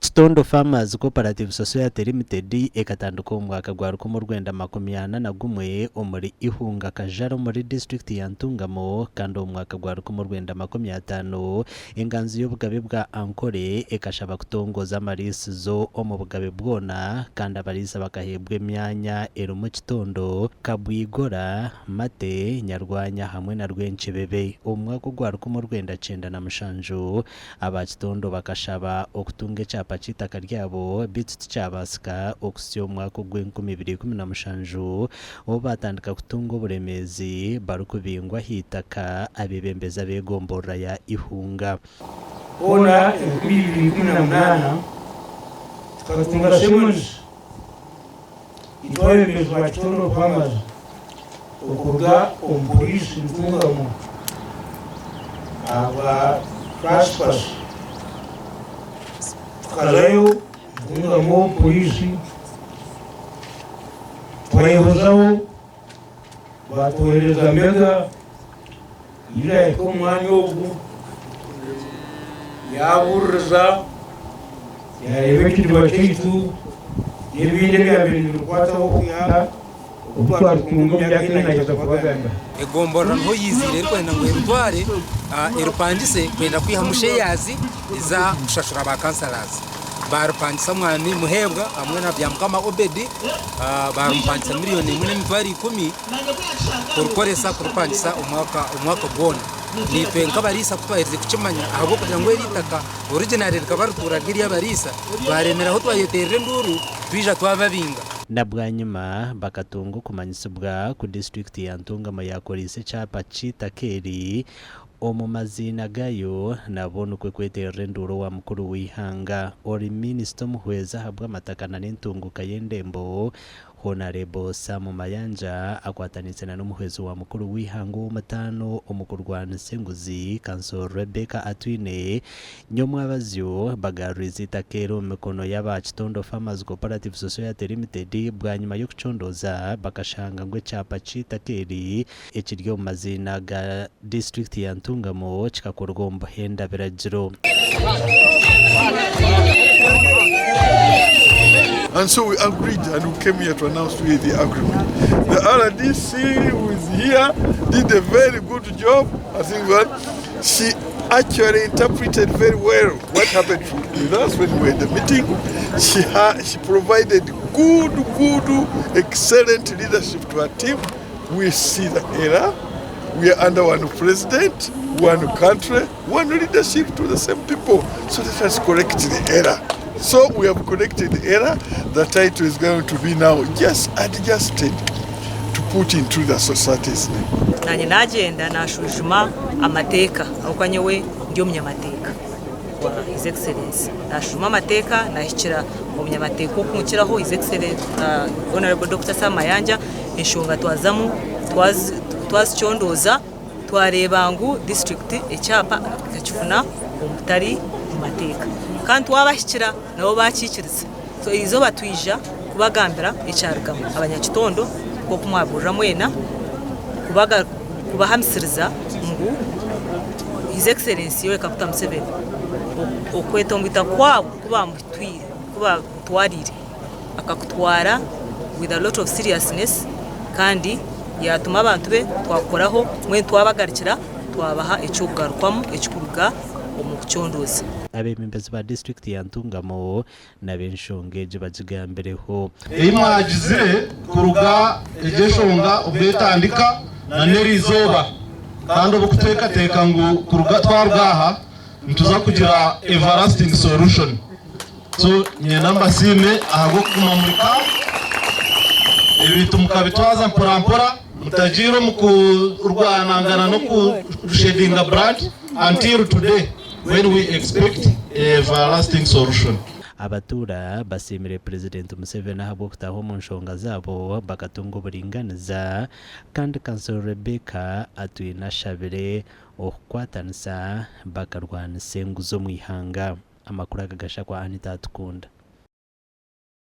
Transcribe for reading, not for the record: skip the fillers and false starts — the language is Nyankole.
Kitondo Farmers Cooperative Society Limited ekatandika omu mwaka gwa 1941 omuri Ihunga Kajara omuri disiturikiti ya Ntungamo kandi omu mwaka gwa 1950 enganzi y'obugabe bwa Ankole ekashaba kutongoza amariisizo omu bugabe bwona kandi abariisa bakaheebwa emyanya erimu Kitondo, Kabwigora, Mate, Nyarwanya hamwe na Rwenkyebebe. Omu mwaka ogwa 1997 Aba Kitondo bakashaba okutunga ekyapa ky'eitaka ryabo beitu tikyabaasika okuhitsya omu mwaka ogw'enkumi ibiri ikumi na mushanju obu baatandika kutunga oburemeezi barikubingwa aha itaka abeebembezi ab'egomborora ya Ihunga. Hoona 2018 tukatunga summons itwe abeebembezi ba Kitondo Farmers okuruga omu poriisi Ntungamo ahabwa trespass. Tukazayo Ntungamo poriisi twayehozaho batwohereza Mbega yaija yahika omu mwanya ogu yabuririza yareeba ekidiba kyaitu n'ebindi ebyabaire nibikwataho kwiha obu twaritunga omu myaka ei naaheza kubagambira. Egomborora niho yaiziire erikwenda ngu erutware erupangise kwenda kwihamu shares eza kushashura ba councillors. Baarupangisa Mwami Muheebwa hamwe na Byamukama Obed baarumupangisa miriyoni emwe n'emitwaro ikumi kurukoresa kurupangisa omwaka gwona. Naitwe nk'abariisa ku twaherize kukimanya ahabw'okugira ngu eri eitaka originally rikaba rituura riri ery'abariisa, twaremeraho twayeteerera enduuru twija twababinga. Na bwanyima bakatunga okumanyisibwa ku disiturikiti ya Ntungamo yaakoreise ekyapa ky'eitaka eri omu maziina gaayo nabo nikwo kweteerera enduuru owa mukuru w'eihanga ori minisita omuhwezi ahabw'amataka na n'entunguuka y'endembo Honarebo Sam Mayanja akwataniise na n'omuhwezi wa mukuru w'eihanga ow'omutaano omu kurwanisa enguzi, Kanso Rebecca Atwine, nyomwabazyo bagaruriize eitaka eri omu mikono y'aba Kitondo Farmers Cooperative Society Limited bwanyima y'okucondooza bakashanga ngu ekyapa ky'eitaka eri ekiri omu maziina ga disiturikiti ya Ntungamo kikakorwa omu buhenda biragiro. And so we agreed and we came here to announce to you the agreement. The RDC who is here did a very good job. I think that she actually interpreted very well what happened with us when we were in the meeting. She, she provided good, good, excellent leadership to her team. We see the error. We are under one president, one country, one leadership to the same people. So let us correct the error. So we have corrected the error. The title is going to be now just adjusted to put into the society's name. Naanye naagyenda naashwijuma amateeka ahabw'okuba nyowe ndi omunyamateeka wa His Excellency. Naashwijuma amateeka naahikira omunyamateeka orikunkiraho His Excellency Honourable Dokita Sam Mayanja enshonga twazamu twazicondooza twareeba ngu disiturikiti ekyapa ekakifuna omu butari mu mateeka kandi twabahikira nabo bakiikiriza. So eizooba twija kubagambira ekyarugamu abanyakitondo nk'oku mwahurira mwena kubahamisiriza ngu His Excellency Yoweri Kaguta Museveni okwetomboita kwabo ku bamutwariire akakutwara with a lot of seriousness kandi yatuma abantu be twakukoraho mbwenu twabagarukira twabaha eky'okugarukwamu ekirikuruga omu kucondooza. Abeebembezi ba disiturikiti ya Ntungamo n'ab'enshonga egi bagigambireho. Ei mwagizire kuruga egyo enshonga obu etandika na n'eri izooba, kandi obukuteekateeka ngu kuruga twaruga aha nituza kugira everlasting solution. So niinyenda mbasiime ahabw'okuguma muri calm, ebintu mukabitwaza mpora mpora, mutagiire omu kurwanangana n'okushedinga blood until today when we expect everlasting solution. Abatuura basiimire Purezidenti Museveni ahabw'okutaaha omu nshonga zaabo bakatunga oburinganiza kandi Kansoro Rebecca Atwine ashabire okukwatanisa bakarwanisa enguzi omu ihanga. Amakuru aga gashakwa Anita Atukunda.